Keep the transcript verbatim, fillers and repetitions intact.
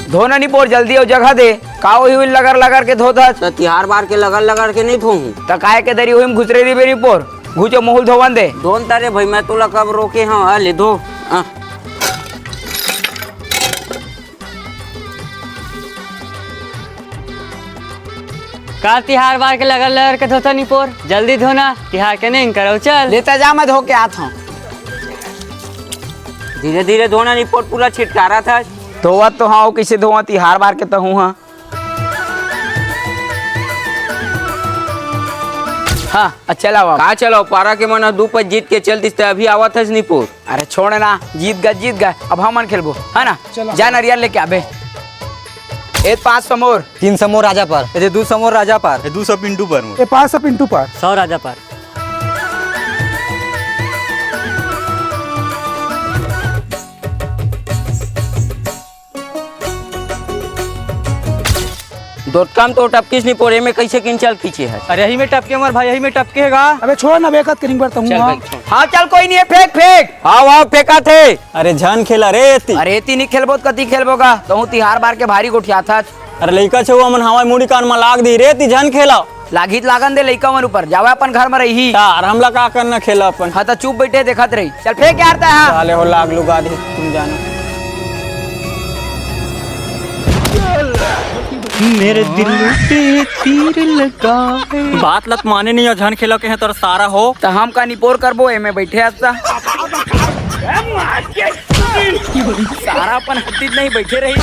धो ना निपोर, जल्दी अउ जगह दे। का होही उही लगर लगर के धोत हस? त तिहार बार के लगर लगर के नइ धोहूं। त काय के दरी होही म घुसरे रहिबे निपोर? घुचो, मोहुल धोवन दे। धोन त रे भई, मैं तोला कब रोके हंव? आ ले धो। आ। का तिहार बार के लगर लगर के धोथा निपोर? जल्दी धो ना, तिहार के नेंग करव चल। लेता जा, मैं धो के आत हंव। धीरे धीरे धो ना निपोर, पूरा छिटकारत हस। धोवत तो हंव, कइसे धोवंव, तिहार बार के तो हूं हां। हां, अच्छा लावा। का चलाव, पारा के मन ह दू पच जीत के चल दिस त अभी आवत हस निपोर। अरे छोड़ ना, जीत गा, जीत गा, अब हमन खेलबो, है ना? चलो। जा नरियर लेके आबे। ए पांच सौ मोर। तीन सौ मोर राजा पर। ए दू सौ मोर राजा पर। ए दू सौ पिंटू पर मोर। ए पांच सौ पिंटू पर। सौ राजा पर। दोटका म तो टपकिस निपोर, एमे कइसे किंचल खींचे हस? अरे यही में टपके मोर भाई, यही में टपके हे गा। अबे छोड़ ना, बेकत करिंग बर तहूं चल हां। भाई, छोड़। हां चल, कोई नहीं है, फेंक फेंक। हां वाह, फेंका थे। अरे झन खेला रे एती। अरे एती नहीं खेलबो त कती खेलबो गा? तहूं तिहार बार के भारी गोठियाथस। अरे लइका छउवा मन हवा मुड़ी कान म लाग दी रे, एती झन खेला। लागी त लागन दे लइका मन ऊपर, जावय अपन घर म रही। यार, हमला का करना खेला अपन। हां, त चुप बइठे देखत रही। चल फेंक यार, तैं हां। साले हो लाग लुगा दे, तुम जानो। मेरे दिल पे तीर लगा है। बात लत माने नहीं हो, झन खेला के हैं तोर सारा हो। त हम का निपोर करबो, एमे बइठे हस त। सारा अपन हद्दी नहीं बइठे रही।